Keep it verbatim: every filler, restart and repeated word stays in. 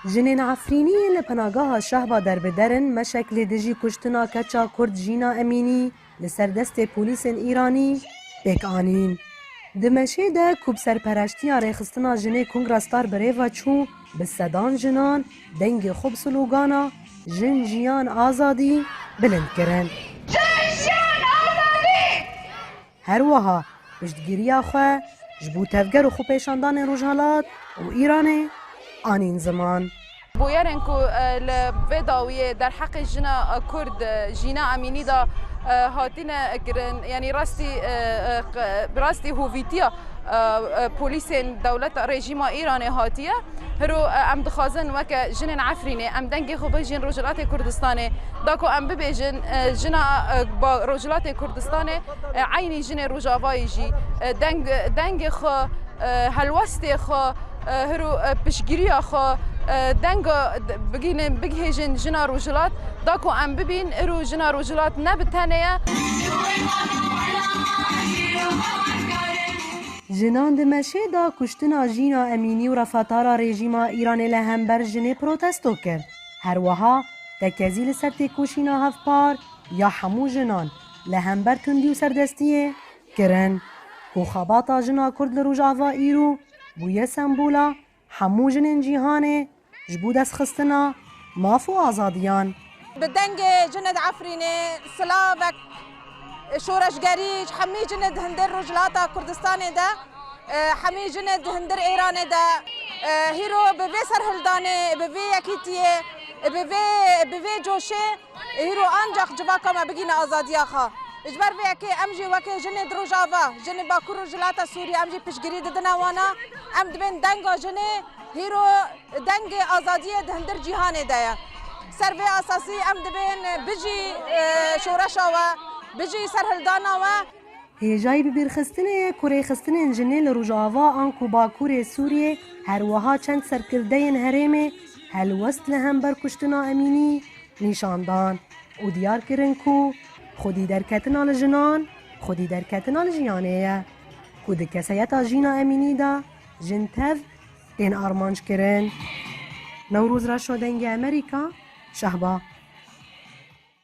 Jinên Efrînî yên li penageha Şehba derbider in, meşek li dijî kuştina keça Kurd Jîna Emînî li ser destê polîsên Îranî pêk anîn. Di meşê de ku bi serpereştiya Rêxistina Jinê Kongra Star bi rê ve çû, bi sedan jinan dengê xwe bi slogana Jin, Jiyan, Azadî bilind kirin. Her wiha piştgiriya xwe ji bo tevger û xwepêşandanên Rojhelat û Îranê anîn ziman. Bûyerên ku, e, li vê dawiyê derheqê jina, e, Kurd, e, Jîna Emînî de, e, hatine kirin, yanî rastî, e, e, q-, bi rastî hovîtiya, e, e, polîsên dewleta rejîma Îranê hatiye. Hiro, e, em dixwazin weke jinên Efrînê, em dengê xwe bêjin Rojhilatê Kurdistanê, da ku em bibêjin, e, jina, e, ba Rojhilatê Kurdistanê, e, eynî jinê Rojavayê jî, e, deng-, dengê xwe, e, helwestê xwe, e, hiro, e, piştgiriya xwe, e, denga d-, bigînin, bigihêjin jina Rojhilat, da ku em bibîn, îro jina Rojhilat ne bi tenê ye. Jinan di meşê de kuştina Jîna Emînî û refetara rejîma Îranê li hember jinê protesto kir. Her wiha tekezî li ser têkoşîna hevpar ya hemû jinan li hember tundî û serdestiyê kirin, ku xebata jina Kurd li Rojava îro bûye sembola hemû jinên cîhanê ji bo destxistina maf û azadiyan. Bi dengê jinê di Efrînê, silavek şoreşgerî ji hemî jinê di hundir Rojhilata Kurdistanê de, e, hemî jinê di hundir Êranê de, e, hîro bi vê serhildanê, bi vê yekîtiyê, bi vê, bi vê coşê, hîro ancax civaka me bigîne azadiya xwe. Ji ber vê yekê em jî weke jinê di Rojava, jinê Bakur Rojhilata Sûriyê, em jî piştgirî didine wana. Em dibên denga jinê hîro dengê azadiyê di hundir cîhanê de ye. Ser vê esasî em dibên bijî, e, şoreşa we, bijî serhildana we. Hêjayî bibîrxistinê ye ku rêxistinên jinê li Rojava anku Bakurê Sûriyê, her wiha çend serkirdeyên herêmê helwest li hember kuştina Emînî nîşan dan û diyar kirin ku xwedî derketina li jinan, xwedî derketina li jiyanê ye, ku di keseyeta Jîna Emînî de jin tev tên armanc kirin. Newroz Reşo, Dengê Amerîka, Şehba.